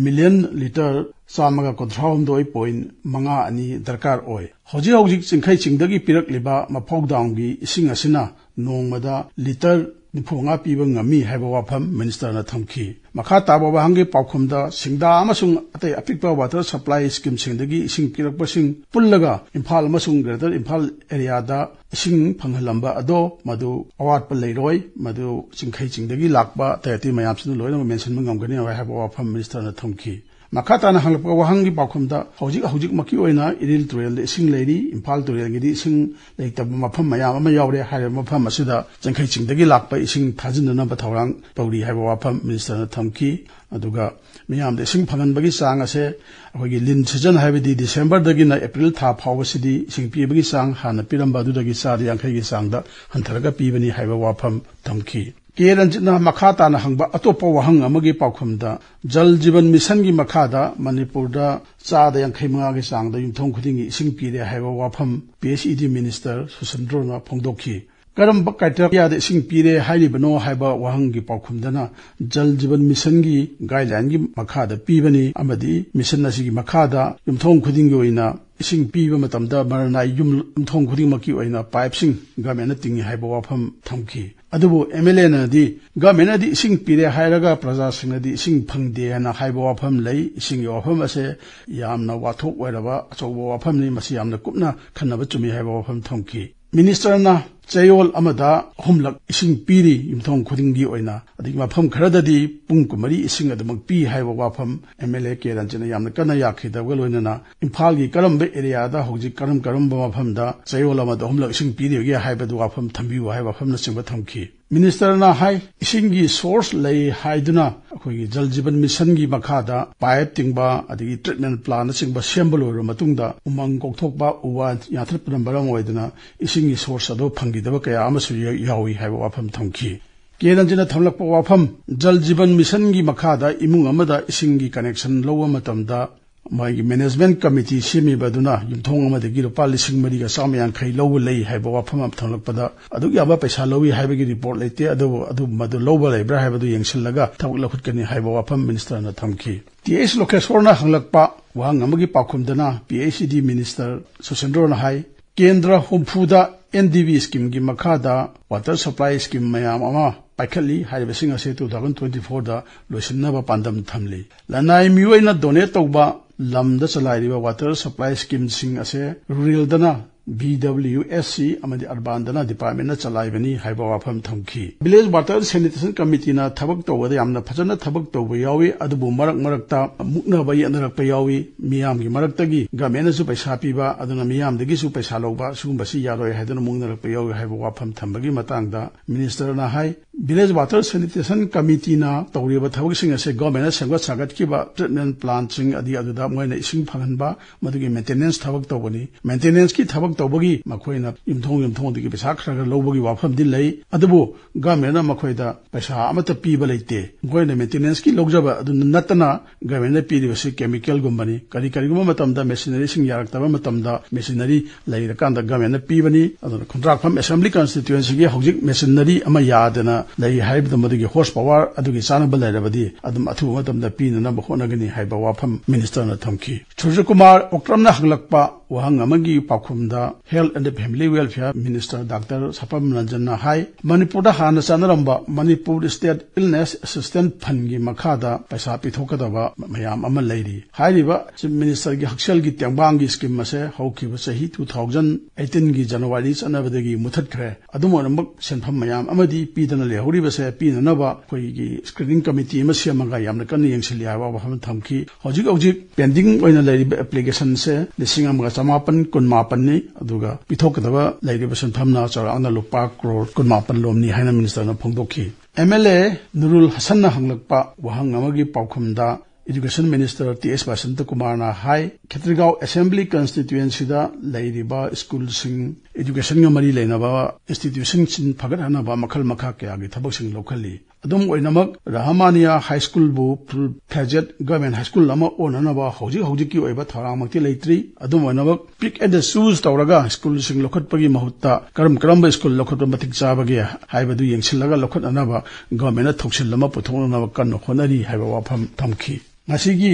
ꯃꯤꯂꯤꯌꯟ ꯂꯤꯇꯔ ꯆꯥꯝꯃꯒ ꯀꯨꯟꯊ꯭ꯔꯥꯍꯨꯝꯗꯣꯏ ꯄꯣꯏꯟ ꯃꯉꯥ ꯑꯅꯤ ꯗꯔꯀꯥꯔ ꯑꯣꯏ꯫ ꯍꯧꯖꯤꯛ ꯍꯧꯖꯤꯛ ꯆꯤꯡꯈꯩ ꯆꯤꯡꯗꯒꯤ ꯄꯤꯔꯛꯂꯤꯕ ꯃꯐꯧ ꯗꯥꯝꯒꯤ ꯏꯁꯤꯡ ꯑꯁꯤꯅ ꯅꯣꯡꯃꯗ ꯂꯤꯇꯔ ꯅꯤꯐꯨꯃꯉꯥ ꯄꯤꯕ ꯉꯝꯃꯤ ꯍꯥꯏꯕ ꯋꯥꯐꯝ ꯃꯤꯅꯤꯁꯇꯔꯅ ꯊꯝꯈꯤ꯫ ꯃꯈꯥ ꯇꯥꯕ ꯋꯥꯍꯪꯒꯤ ꯄꯥꯎꯈꯨꯝꯗ ꯁꯤꯡꯗꯥ ꯑꯃꯁꯨꯡ ꯑꯇꯩ ꯑꯄꯤꯛꯄ water supply schemeꯁꯤꯡꯗꯒꯤ ꯏꯁꯤꯡ ꯄꯤꯔꯛꯄꯁꯤꯡ ꯄꯨꯜꯂꯒ ꯏꯝꯐꯥꯜ ꯑꯃꯁꯨꯡ Greater ꯏꯝꯐꯥꯜ ꯑꯦꯔꯤꯌꯥꯗ ꯏꯁꯤꯡ ꯐꯪꯍꯜꯂꯝꯕ ꯑꯗꯣ ꯃꯗꯨ ꯑꯋꯥꯠꯄ ꯂꯩꯔꯣꯏ, ꯃꯗꯨ ꯆꯤꯡꯈꯩ ꯆꯤꯡꯗꯒꯤ ꯂꯥꯛꯄ ꯑꯇꯩ ꯑꯇꯩ ꯃꯌꯥꯝꯁꯤꯅ ꯂꯣꯏꯅꯃꯛ mention ꯉꯝꯒꯅꯤ ꯍꯥꯏꯕ ꯋꯥꯐꯝ ꯃꯤꯅꯤꯁꯇꯔꯅ ꯊꯝꯈꯤ꯫ ꯃꯈꯥ ꯇꯥꯅ ꯍꯪꯂꯛꯄ ꯋꯥꯍꯪꯒꯤ ꯄꯥꯎꯈꯨꯝꯗ ꯍꯧꯖꯤꯛ ꯍꯧꯖꯤꯛꯃꯛꯀꯤ ꯑꯣꯏꯅ ꯏꯔꯤꯜ ꯇꯨꯔꯦꯜꯗ ꯏꯁꯤꯡ ꯂꯩꯔꯤ, ꯏꯝꯐꯥꯜ ꯇꯨꯔꯦꯜꯒꯤꯗꯤ ꯏꯁꯤꯡ ꯂꯩꯇꯕ ꯃꯐꯝ ꯃꯌꯥꯝ ꯑꯃ ꯌꯥꯎꯔꯦ꯫ ꯍꯥꯏꯔꯤꯕ ꯃꯐꯝ ꯑꯁꯤꯗ ꯆꯤꯡꯈꯩ ꯆꯤꯡꯗꯒꯤ ꯂꯥꯛꯄ ꯏꯁꯤꯡ ꯊꯥꯖꯤꯟꯅꯅꯕ ꯊꯧꯔꯥꯡ ꯇꯧꯔꯤ ꯍꯥꯏꯕ ꯋꯥꯐꯝ ꯃꯤꯅꯤꯁꯇꯔꯅ ꯊꯝꯈꯤ꯫ ꯑꯗꯨꯒ ꯃꯤꯌꯥꯝꯗ ꯏꯁꯤꯡ ꯐꯪꯍꯟꯕꯒꯤ ꯆꯥꯡ ꯑꯁꯦ ꯑꯩꯈꯣꯏꯒꯤ ꯂꯤꯟ season ꯍꯥꯏꯕꯗꯤ ꯗꯤꯁꯦꯝꯕꯔꯗꯒꯤꯅ ꯑꯦꯄ꯭ꯔꯤꯜ ꯊꯥ ꯐꯥꯎꯕꯁꯤꯗꯤ ꯏꯁꯤꯡ ꯄꯤꯕꯒꯤ ꯆꯥꯡ ꯍꯥꯟꯅ ꯄꯤꯔꯝꯕ ꯑꯗꯨꯗꯒꯤ ꯆꯥꯗ ꯌꯥꯡꯈꯩꯒꯤ ꯆꯥꯡꯗ ꯍꯟꯊꯔꯒ ꯄꯤꯕꯅꯤ ꯍꯥꯏꯕ ꯋꯥꯐꯝ ꯊꯝꯈꯤ꯫ ꯀꯦ ꯔꯟꯖꯤꯠꯅ ꯃꯈꯥ ꯇꯥꯅ ꯍꯪꯕ ꯑꯇꯣꯞꯄ ꯋꯥꯍꯪ ꯑꯃꯒꯤ ꯄꯥꯎꯈꯨꯝꯗ, ꯖꯜ ꯖꯤꯕꯟ ꯃꯤꯁꯟꯒꯤ ꯃꯈꯥꯗ ꯃꯅꯤꯄꯨꯔꯗ ꯆꯥꯗ ꯌꯥꯡꯈꯩ ꯃꯉꯥꯒꯤ ꯆꯥꯡꯗ ꯌꯨꯝꯊꯣꯡ ꯈꯨꯗꯤꯡꯒꯤ ꯏꯁꯤꯡ ꯄꯤꯔꯦ ꯍꯥꯏꯕ ꯋꯥꯐꯝ ꯄꯤ ꯑꯩꯆ ꯏ ꯗꯤ ꯃꯤꯅꯤꯁꯇꯔ ꯁꯨꯁꯤꯟꯗ꯭ꯔꯣꯅ ꯐꯣꯡꯗꯣꯛꯈꯤ꯫ ꯀꯔꯝꯕ ꯀ꯭ꯔꯥꯏꯇꯦꯔꯤꯌꯥꯗ ꯏꯁꯤꯡ ꯄꯤꯔꯦ ꯍꯥꯏꯔꯤꯕꯅꯣ ꯍꯥꯏꯕ ꯋꯥꯍꯪꯒꯤ ꯄꯥꯎꯈꯨꯝꯗꯅ, ꯖꯜ ꯖꯤꯕꯟ ꯃꯤꯁꯟꯒꯤ ꯒꯥꯏꯗꯂꯥꯏꯟꯒꯤ ꯃꯈꯥꯗ ꯄꯤꯕꯅꯤ ꯑꯃꯗꯤ ꯃꯤꯁꯟ ꯑꯁꯤꯒꯤ ꯃꯈꯥꯗ ꯌꯨꯝꯊꯣꯡ ꯈꯨꯗꯤꯡꯒꯤ ꯑꯣꯏꯅ ꯏꯁꯤꯡ ꯄꯤꯕ ꯃꯇꯝꯗ ꯃꯔꯅꯥꯏ ꯌꯨꯝ, ꯌꯨꯝꯊꯣꯡ ꯈꯨꯗꯤꯡꯃꯛꯀꯤ ꯑꯣꯏꯅ ꯄꯥꯏꯞꯁꯤꯡ ꯒꯚꯔꯟꯃꯦꯟꯠꯅ ꯇꯤꯡꯏ ꯍꯥꯏꯕ ꯋꯥꯐꯝ ꯊꯝꯈꯤ꯫ ꯑꯗꯨꯕꯨ ꯑꯦꯝ ꯑꯦꯜ ꯑꯦꯅꯗꯤ ꯒꯚꯔꯟꯃꯦꯟꯠꯅꯗꯤ ꯏꯁꯤꯡ ꯄꯤꯔꯦ ꯍꯥꯏꯔꯒ ꯄ꯭ꯔꯖꯥꯁꯤꯡꯅꯗꯤ ꯏꯁꯤꯡ ꯐꯪꯗꯦ ꯍꯥꯏꯅ ꯍꯥꯏꯕ ꯋꯥꯐꯝ ꯂꯩ꯫ ꯏꯁꯤꯡꯒꯤ ꯋꯥꯐꯝ ꯑꯁꯦ ꯌꯥꯝꯅ ꯋꯥꯊꯣꯛ ꯑꯣꯏꯔꯕ ꯑꯆꯧꯕ ꯋꯥꯐꯝꯅꯤ꯫ ꯃꯁꯤ ꯌꯥꯝꯅ ꯀꯨꯞꯅ ꯈꯟꯅꯕ ꯆꯨꯝꯃꯤ ꯍꯥꯏꯕ ꯋꯥꯐꯝ ꯊꯝꯈꯤ꯫ ꯃꯤꯅꯤꯁꯇꯔꯅ ꯆꯌꯣꯜ ꯑꯃꯗ ꯑꯍꯨꯝꯂꯛ ꯏꯁꯤꯡ ꯄꯤꯔꯤ ꯌꯨꯝꯊꯣꯡ ꯈꯨꯗꯤꯡꯒꯤ ꯑꯣꯏꯅ, ꯑꯗꯒꯤ ꯃꯐꯝ ꯈꯔꯗꯗꯤ ꯄꯨꯡ ꯀꯨꯟꯃꯔꯤ ꯏꯁꯤꯡ ꯑꯗꯨꯃꯛ ꯄꯤ ꯍꯥꯏꯕ ꯋꯥꯐꯝ ꯑꯦꯝ ꯑꯦꯜ ꯑꯦ ꯀꯦ ꯔꯟꯖꯤꯠꯅ ꯌꯥꯝꯅ ꯀꯟꯅ ꯌꯥꯈꯤꯗꯕꯒ ꯂꯣꯏꯅꯅ ꯏꯝꯐꯥꯜꯒꯤ ꯀꯔꯝꯕ ꯑꯦꯔꯤꯌꯥꯗ ꯍꯧꯖꯤꯛ ꯀꯔꯝ ꯀꯔꯝꯕ ꯃꯐꯝꯗ ꯆꯌꯣꯜ ꯑꯃꯗ ꯑꯍꯨꯝꯂꯛ ꯏꯁꯤꯡ ꯄꯤꯔꯤꯕꯒꯦ ꯍꯥꯏꯕꯗꯨ ꯋꯥꯐꯝ ꯊꯝꯕꯤꯌꯨ ꯍꯥꯏꯕ ꯋꯥꯐꯝꯅꯆꯤꯡꯕ ꯊꯝꯈꯤ꯫ ꯃꯤꯅꯤꯁꯇꯔꯅ ꯍꯥꯏ, ꯏꯁꯤꯡꯒꯤ ꯁꯣꯔꯁ ꯂꯩ ꯍꯥꯏꯗꯨꯅ ꯑꯩꯈꯣꯏꯒꯤ ꯖꯜ ꯖꯤꯕꯟ ꯃꯤꯁꯟꯒꯤ ꯃꯈꯥꯗ ꯄꯥꯏꯞ ꯇꯤꯡꯕ ꯑꯗꯒꯤ ꯇ꯭ꯔꯤꯠꯃꯦꯟꯠ ꯄ꯭ꯂꯥꯟꯠꯅꯆꯤꯡꯕ ꯁꯦꯝꯕ ꯂꯣꯏꯔꯕ ꯃꯇꯨꯡꯗ ꯎꯃꯪ ꯀꯣꯛꯊꯣꯛꯄ, ꯎ ꯋꯥ ꯌꯥꯟꯊꯠꯄꯅ ꯃꯔꯝ ꯑꯣꯏꯗꯨꯅ ꯏꯁꯤꯡꯒꯤ ꯁꯣꯔꯁ ꯑꯗꯨ ꯐꯪꯈꯤꯗꯕ ꯀꯌꯥ ꯑꯃꯁꯨ ꯌꯥ-, ꯌꯥꯎꯏ ꯍꯥꯏꯕ ꯋꯥꯐꯝ ꯊꯝꯈꯤ꯫ ꯀꯦ ꯔꯟꯖꯤꯠꯅ ꯊꯝꯂꯛꯄ ꯋꯥꯐꯝ, ꯖꯜ ꯖꯤꯕꯟ ꯃꯤꯁꯟꯒꯤ ꯃꯈꯥꯗ ꯏꯃꯨꯡ ꯑꯃꯗ ꯏꯁꯤꯡꯒꯤ ꯀꯅꯦꯛꯁꯟ ꯂꯧꯕ ꯃꯇꯝꯗ ꯃꯥꯒꯤ ꯃꯦꯅꯦꯖꯃꯦꯟꯠ ꯀꯃꯤꯇꯤ ꯁꯦꯝꯃꯤꯕ ꯑꯗꯨꯅ ꯌꯨꯝꯊꯣꯡ ꯑꯃꯗꯒꯤ ꯂꯨꯄꯥ ꯂꯤꯁꯤꯡ ꯃꯔꯤꯒ ꯆꯥꯝꯃ ꯌꯥꯡꯈꯩ ꯂꯧꯕ ꯂꯩ ꯍꯥꯏꯕ ꯋꯥꯐꯝ ꯑꯃ ꯊꯝꯂꯛꯄꯗ, ꯑꯗꯨꯛ ꯌꯥꯝꯕ ꯄꯩꯁꯥ ꯂꯧꯏ ꯍꯥꯏꯕꯒꯤ ꯔꯤꯄꯣꯔꯠ ꯂꯩꯇꯦ꯫ ꯑꯗꯨꯕꯨ ꯑꯗꯨ ꯃꯗꯨ ꯂꯧꯕ ꯂꯩꯕ꯭ꯔꯥ ꯍꯥꯏꯕꯗꯨ ꯌꯦꯡꯁꯤꯜꯂꯒ ꯊꯕꯛ ꯂꯧꯈꯠꯀꯅꯤ ꯍꯥꯏꯕ ꯋꯥꯐꯝ ꯃꯤꯅꯤꯁꯇꯔꯅ ꯊꯝꯈꯤ꯫ ꯇꯤ ꯑꯩꯆ ꯂꯣꯀꯦꯁꯣꯔꯅ ꯍꯪꯂꯛꯄ ꯋꯥꯍꯪ ꯑꯃꯒꯤ ꯄꯥꯎꯈꯨꯝꯗꯅ ꯄꯤ ꯑꯩꯆ ꯏ ꯗꯤ ꯃꯤꯅꯤꯁꯇꯔ ꯁꯨꯁꯤꯟꯗ꯭ꯔꯣꯅ ꯍꯥꯏ, ꯀꯦꯟꯗ꯭ꯔ ꯍꯨꯝꯐꯨꯗ ꯑꯦꯟ ꯗꯤ ꯕꯤ ꯁ꯭ꯀꯤꯝꯒꯤ ꯃꯈꯥꯗ ꯋꯥꯇꯔ ꯁꯄ꯭ꯂꯥꯏ ꯁ꯭ꯀꯤꯝ ꯃꯌꯥꯝ ꯑꯃ ꯄꯥꯏꯈꯠꯂꯤ꯫ ꯍꯥꯏꯔꯤꯕꯁꯤꯡ ꯑꯁꯤ ꯇꯨ ꯊꯥꯎꯖꯟ ꯇ꯭ꯋꯦꯟꯇꯤ ꯐꯣꯔꯗ ꯂꯣꯏꯁꯤꯟꯅꯕ ꯄꯥꯟꯗꯝ ꯊꯝꯂꯤ꯫ ꯂꯅꯥꯏ ꯃꯤꯑꯣꯏꯅ ꯗꯣꯅꯦꯠ ꯇꯧꯕ ꯂꯝꯗ ꯆꯂꯥꯏꯔꯤꯕ ꯋꯥꯇꯔ ꯁꯄ꯭ꯂꯥꯏ ꯁ꯭ꯀꯤꯝꯁꯤꯡ ꯑꯁꯦ ꯔꯨꯔꯦꯜꯗꯅ ꯕꯤ ꯗꯕ꯭ꯂꯤꯎ ꯑꯦꯁ ꯁꯤ ꯑꯃꯗꯤ ꯑꯔꯕꯥꯟꯗꯅ ꯗꯤꯄꯥꯔꯠꯃꯦꯟꯠꯅ ꯆꯂꯥꯏꯕꯅꯤ ꯍꯥꯏꯕ ꯋꯥꯐꯝ ꯊꯝꯈꯤ꯫ ꯚꯤꯂꯦꯖ ꯋꯥꯇꯔ ꯁꯦꯅꯤꯇꯦꯁꯟ ꯀꯃꯤꯇꯤꯅ ꯊꯕꯛ ꯇꯧꯕꯗ ꯌꯥꯝꯅ ꯐꯖꯅ ꯊꯕꯛ ꯇꯧꯕ ꯌꯥꯎꯏ, ꯑꯗꯨꯕꯨ ꯃꯔꯛ ꯃꯔꯛꯇ ꯃꯨꯛꯅꯕ ꯌꯦꯠꯅꯔꯛꯄ ꯌꯥꯎꯏ꯫ ꯃꯤꯌꯥꯝꯒꯤ ꯃꯔꯛꯇꯒꯤ ꯒꯚꯔꯟꯃꯦꯟꯠꯅꯁꯨ ꯄꯩꯁꯥ ꯄꯤꯕ, ꯑꯗꯨꯅ ꯃꯤꯌꯥꯝꯗꯒꯤꯁꯨ ꯄꯩꯁꯥ ꯂꯧꯕ, ꯁꯤꯒꯨꯝꯕꯁꯤ ꯌꯥꯔꯣꯏ ꯍꯥꯏꯗꯨꯅ ꯃꯨꯛꯅꯔꯛꯄ ꯌꯥꯎꯏ ꯍꯥꯏꯕ ꯋꯥꯐꯝ ꯊꯝꯕꯒꯤ ꯃꯇꯥꯡꯗ ꯃꯤꯅꯤꯁꯇꯔꯅ ꯍꯥꯏ, Village Water Sanitation Committeeꯅ ꯇꯧꯔꯤꯕ ꯊꯕꯛꯁꯤꯡ ꯑꯁꯦ governmentꯅ ꯁꯦꯝꯒꯠ ꯁꯥꯒꯠꯈꯤꯕ treatment plantꯁꯤꯡ ꯑꯗꯤ ꯑꯗꯨꯗ ꯃꯣꯏꯅ ꯏꯁꯤꯡ ꯐꯪꯍꯟꯕ, ꯃꯗꯨꯒꯤ maintenance ꯊꯕꯛ ꯇꯧꯕꯅꯤ꯫ Maintenanceꯀꯤ ꯊꯕꯛ ꯇꯧꯕꯒꯤ ꯃꯈꯣꯏꯅ ꯌꯨꯝꯊꯣꯡ ꯌꯨꯝꯊꯣꯡꯗꯒꯤ ꯄꯩꯁꯥ ꯈꯔ ꯈꯔ ꯂꯧꯕꯒꯤ ꯋꯥꯐꯝꯗꯤ ꯂꯩ, ꯑꯗꯨꯕꯨ governmentꯅ ꯃꯈꯣꯏꯗ ꯄꯩꯁꯥ ꯑꯃꯠꯇ ꯄꯤꯕ ꯂꯩꯇꯦ꯫ ꯃꯈꯣꯏꯅ maintenanceꯀꯤ ꯂꯧꯖꯕ ꯑꯗꯨ ꯅꯠꯇꯅ governmentꯅ ꯄꯤꯔꯤꯕꯁꯤ chemicalꯒꯨꯝꯕꯅꯤ꯫ ꯀꯔꯤ ꯀꯔꯤꯒꯨꯝꯕ ꯃꯇꯝꯗ machineryꯁꯤꯡ ꯌꯥꯔꯛꯇꯕ ꯃꯇꯝꯗ machinery ꯂꯩꯔꯀꯥꯟꯗ governmentꯅ ꯄꯤꯕꯅꯤ꯫ ꯑꯗꯨꯅ ꯈꯨꯟꯗ꯭ꯔꯥꯛꯐꯝ assembly constituencyꯒꯤ ꯍꯧꯖꯤꯛ machinery ꯑꯃ ꯌꯥꯗꯅ ꯂꯩ ꯍꯥꯏꯕꯗ ꯃꯗꯨꯒꯤ horse power ꯑꯗꯨꯒꯤ ꯆꯥꯅꯕ ꯂꯩꯔꯕꯗꯤ ꯑꯗꯨꯝ ꯑꯊꯨꯕ ꯃꯇꯝꯗ ꯄꯤꯅꯅꯕ ꯍꯣꯠꯅꯒꯅꯤ ꯍꯥꯏꯕ ꯋꯥꯐꯝ ministerꯅ ꯊꯝꯈꯤ꯫ ꯁꯨꯔꯖꯀꯨꯃꯥꯔ ꯑꯣꯀ꯭ꯔꯝꯅ ꯍꯪꯂꯛꯄ ꯋꯥꯍꯪ ꯑꯃꯒꯤ ꯄꯥꯎꯈꯨꯝꯗ Health and Family Welfare Minister Doctor ꯁꯄꯝ ꯔꯟꯖꯟꯅ ꯍꯥꯏ, ꯃꯅꯤꯄꯨꯔꯗ ꯍꯥꯟꯅ ꯆꯠꯅꯔꯝꯕ Manipur State Illness Assistance Fundꯒꯤ ꯃꯈꯥꯗ ꯄꯩꯁꯥ ꯄꯤꯊꯣꯛꯀꯗꯕ ꯃꯌꯥꯝ ꯑꯃ ꯂꯩꯔꯤ꯫ ꯍꯥꯏꯔꯤꯕ Chief Ministerꯒꯤ ꯍꯛꯁꯦꯜꯒꯤ ꯇꯦꯡꯕꯥꯡꯒꯤ scheme ꯑꯁꯦ ꯍꯧꯈꯤꯕ ꯆꯍꯤ two thousand eighteenꯒꯤ January ꯆꯠꯅꯕꯗꯒꯤ ꯃꯨꯊꯠꯈ꯭ꯔꯦ꯫ ꯑꯗꯨꯝ ꯑꯣꯏꯅꯃꯛ ꯁꯦꯟꯐꯝ ꯃꯌꯥꯝ ꯑꯃꯗꯤ ꯄꯤꯗꯅ ꯂꯩꯍꯧꯔꯤꯕꯁꯦ ꯄꯤꯅꯅꯕ ꯑꯩꯈꯣꯏꯒꯤ screening committee ꯑꯃ ꯁꯦꯝꯃꯒ ꯌꯥꯝꯅ ꯀꯟꯅ ꯌꯦꯡꯁꯤꯜꯂꯤ ꯍꯥꯏꯕ ꯋꯥꯐꯝ ꯊꯝꯈꯤ꯫ ꯍꯧꯖꯤꯛ ꯍꯧꯖꯤꯛ pending ꯑꯣꯏꯅ ꯂꯩꯔꯤꯕ applicationꯁꯦ ꯂꯤꯁꯤꯡ ꯑꯃꯒ ꯆꯃꯥꯄꯟ ꯀꯨꯟꯃꯥꯄꯟꯅꯤ, ꯑꯗꯨꯒ ꯄꯤꯊꯣꯛꯀꯗꯕ ꯂꯩꯔꯤꯕ ꯁꯦꯟꯐꯝꯅ ꯆꯥꯎꯔꯥꯛꯅ ꯂꯨꯄꯥ crore ꯀꯨꯟꯃꯥꯄꯟ ꯂꯣꯝꯅꯤ ꯍꯥꯏꯅ ministerꯅ ꯐꯣꯡꯗꯣꯛꯈꯤ꯫ MLA ꯅꯨꯔꯨꯜ ꯍꯁꯟꯅ ꯍꯪꯂꯛꯄ ꯋꯥꯍꯪ ꯑꯃꯒꯤ ꯄꯥꯎꯈꯨꯝꯗ Education Minister T S Basanta ꯀꯨꯃꯥꯔꯅ ꯍꯥꯏ, ꯈꯦꯇ꯭ꯔꯤꯒꯥꯎ Assembly Constituencyꯗ ꯂꯩꯔꯤꯕ schoolꯁꯤꯡ, educationꯒ ꯃꯔꯤ ꯂꯩꯅꯕ institutionꯁꯤꯡ ꯐꯒꯠꯍꯟꯅꯕ ꯃꯈꯜ ꯃꯈꯥ ꯀꯌꯥꯒꯤ ꯊꯕꯛꯁꯤꯡ ꯂꯧꯈꯠꯂꯤ꯫ ꯑꯗꯨꯝ ꯑꯣꯏꯅꯃꯛ, ꯔꯍꯃꯥꯅꯤꯌꯥ High Schoolꯕꯨ full fledged government high school ꯑꯃ ꯑꯣꯟꯅꯅꯕ ꯍꯧꯖꯤꯛ ꯍꯧꯖꯤꯛꯀꯤ ꯑꯣꯏꯕ ꯊꯧꯔꯥꯡꯃꯛꯇꯤ ꯂꯩꯇ꯭ꯔꯤ꯫ ꯑꯗꯨꯝ ꯑꯣꯏꯅꯃꯛ, pick and choose ꯇꯧꯔꯒ schoolꯁꯤꯡ ꯂꯧꯈꯠꯄꯒꯤ ꯃꯍꯨꯠꯇ ꯀꯔꯝ ꯀꯔꯝꯕ school ꯂꯧꯈꯠꯄ ꯃꯇꯤꯛ ꯆꯥꯕꯒꯦ ꯍꯥꯏꯕꯗꯨ ꯌꯦꯡꯁꯤꯜꯂꯒ ꯂꯧꯈꯠꯅꯅꯕ governmentꯅ ꯊꯧꯁꯤꯜ ꯑꯃ ꯄꯨꯊꯣꯛꯅꯅꯕ ꯀꯟꯅ ꯍꯣꯠꯅꯔꯤ ꯍꯥꯏꯕ ꯋꯥꯐꯝ ꯊꯝꯈꯤ꯫ ꯉꯁꯤꯒꯤ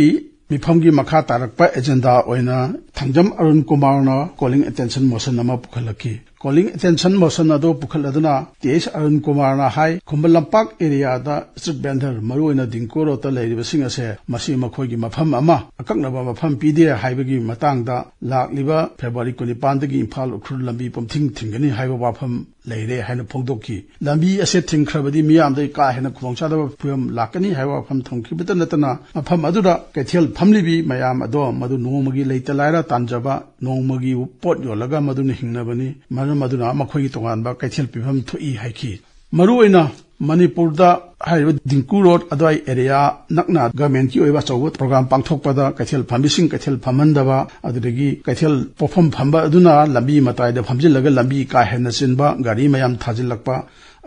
ꯃꯤꯐꯝꯒꯤ ꯃꯈꯥ ꯇꯥꯔꯛꯄ agenda ꯑꯣꯏꯅ ꯊꯥꯡꯖꯝ ꯑꯔꯨꯟ ꯀꯨꯃꯥꯔꯅ calling attention motion ꯑꯃ ꯄꯨꯈꯠꯂꯛꯈꯤ꯫ Calling attention motion ꯑꯗꯨ ꯄꯨꯈꯠꯂꯗꯨꯅ T S ꯑꯔꯨꯟ ꯀꯨꯃꯥꯔꯅ ꯍꯥꯏ, ꯈꯨꯝꯕ ꯂꯝꯄꯥꯛ areaꯗ street vendor, ꯃꯔꯨꯑꯣꯏꯅ ꯗꯤꯡꯀꯣ roadꯇ ꯂꯩꯔꯤꯕꯁꯤꯡ ꯑꯁꯦ ꯃꯁꯤ ꯃꯈꯣꯏꯒꯤ ꯃꯐꯝ ꯑꯃ, ꯑꯀꯛꯅꯕ ꯃꯐꯝ ꯄꯤꯗꯦ ꯍꯥꯏꯕꯒꯤ ꯃꯇꯥꯡꯗ ꯂꯥꯛꯂꯤꯕ February ꯀꯨꯟꯅꯤꯄꯥꯟꯗꯒꯤ ꯏꯝꯐꯥꯜ ꯎꯈ꯭ꯔꯨꯜ ꯂꯝꯕꯤ ꯄꯨꯝꯊꯤꯡ ꯊꯤꯡꯒꯅꯤ ꯍꯥꯏꯕ ꯋꯥꯐꯝ ꯂꯩꯔꯦ ꯍꯥꯏꯅ ꯐꯣꯡꯗꯣꯛꯈꯤ꯫ ꯂꯝꯕꯤ ꯑꯁꯦ ꯊꯤꯡꯈ꯭ꯔꯕꯗꯤ ꯃꯤꯌꯥꯝꯗ ꯀꯥ ꯍꯦꯟꯅ ꯈꯨꯗꯣꯡꯆꯥꯗꯕ ꯐꯤꯕꯝ ꯂꯥꯛꯀꯅꯤ ꯍꯥꯏꯕ ꯋꯥꯐꯝ ꯊꯝꯈꯤꯕꯇ ꯅꯠꯇꯅ, ꯃꯐꯝ ꯑꯗꯨꯗ ꯀꯩꯊꯦꯜ ꯐꯝꯂꯤꯕꯤ ꯃꯌꯥꯝ ꯑꯗꯣ ꯃꯗꯨ ꯅꯣꯡꯃꯒꯤ ꯂꯩꯇ ꯂꯥꯏꯔ ꯇꯥꯟꯖꯕ, ꯅꯣꯡꯃꯒꯤ ꯄꯣꯠ ꯌꯣꯜꯂꯒ ꯃꯗꯨꯅ ꯍꯤꯡꯅꯕꯅꯤ, ꯃꯔꯝ ꯑꯗꯨꯅ ꯃꯈꯣꯏꯒꯤ ꯇꯣꯉꯥꯟꯕ ꯀꯩꯊꯦꯜ ꯄꯤꯐꯝ ꯊꯣꯛꯏ ꯍꯥꯏꯈꯤ꯫ ꯃꯔꯨꯑꯣꯏꯅ ꯃꯅꯤꯄꯨꯔꯗ ꯍꯥꯏꯔꯤꯕ ꯗꯤꯡꯀꯨ ꯔꯣꯗ ꯑꯗꯨꯋꯥꯏ ꯑꯦꯔꯤꯌꯥ ꯅꯛꯅ ꯒꯚꯔꯟꯃꯦꯟꯠꯀꯤ ꯑꯣꯏꯕ ꯑꯆꯧꯕ ꯄ꯭ꯔꯣꯒ꯭ꯔꯥꯝ ꯄꯥꯡꯊꯣꯛꯄꯗ ꯀꯩꯊꯦꯜ ꯐꯝꯕꯤꯁꯤꯡ ꯀꯩꯊꯦꯜ ꯐꯝꯍꯟꯗꯕ, ꯑꯗꯨꯗꯒꯤ ꯀꯩꯊꯦꯜ ꯄꯣꯠꯐꯝ ꯐꯝꯕ ꯑꯗꯨꯅ ꯂꯝꯕꯤ ꯃꯇꯥꯏꯗ ꯐꯝꯖꯤꯜꯂꯒ ꯂꯝꯕꯤ ꯀꯥ ꯍꯦꯟꯅ ꯆꯤꯟꯕ, ꯒꯥꯔꯤ ꯃꯌꯥꯝ ꯊꯥꯖꯤꯜꯂꯛꯄ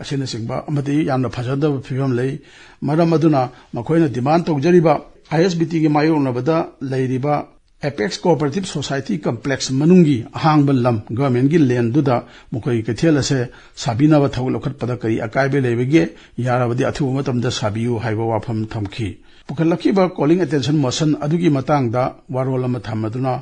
ꯑꯁꯤꯅꯆꯤꯡꯕ ꯑꯃꯗꯤ ꯌꯥꯝꯅ ꯐꯖꯗꯕ ꯐꯤꯕꯝ ꯂꯩ꯫ ꯃꯔꯝ ꯑꯗꯨꯅ ꯃꯈꯣꯏꯅ ꯗꯤꯃꯥꯟ ꯇꯧꯖꯔꯤꯕ ꯑꯥꯏ ꯑꯦꯁ ꯕꯤ ꯇꯤꯒꯤ ꯃꯥꯌꯣꯛꯅꯕꯗ ꯂꯩꯔꯤꯕ ꯑꯦꯄꯦꯛꯁ ꯀꯣꯑꯣꯄꯔꯦꯇꯤꯚ ꯁꯣꯁꯥꯏꯇꯤ ꯀꯝꯄ꯭ꯂꯦꯛꯁ ꯃꯅꯨꯡꯒꯤ ꯑꯍꯥꯡꯕ ꯂꯝ ꯒꯚꯔꯟꯃꯦꯟꯠꯀꯤ ꯂꯦꯟꯗꯨꯗ ꯃꯈꯣꯏꯒꯤ ꯀꯩꯊꯦꯜ ꯑꯁꯦ ꯁꯥꯕꯤꯅꯕ ꯊꯕꯛ ꯂꯧꯈꯠꯄꯗ ꯀꯔꯤ ꯑꯀꯥꯏꯕ ꯂꯩꯕꯒꯦ? ꯌꯥꯔꯕꯗꯤ ꯑꯊꯨꯕ ꯃꯇꯝꯗ ꯁꯥꯕꯤꯌꯨ ꯍꯥꯏꯕ ꯋꯥꯐꯝ ꯊꯝꯈꯤ꯫ ꯄꯨꯈꯠꯂꯛꯈꯤꯕ ꯀꯣꯂꯤꯡ ꯑꯦꯇꯦꯟꯁꯟ ꯃꯣꯁꯟ ꯑꯗꯨꯒꯤ ꯃꯇꯥꯡꯗ ꯋꯥꯔꯣꯜ ꯑꯃ ꯊꯝꯃꯗꯨꯅ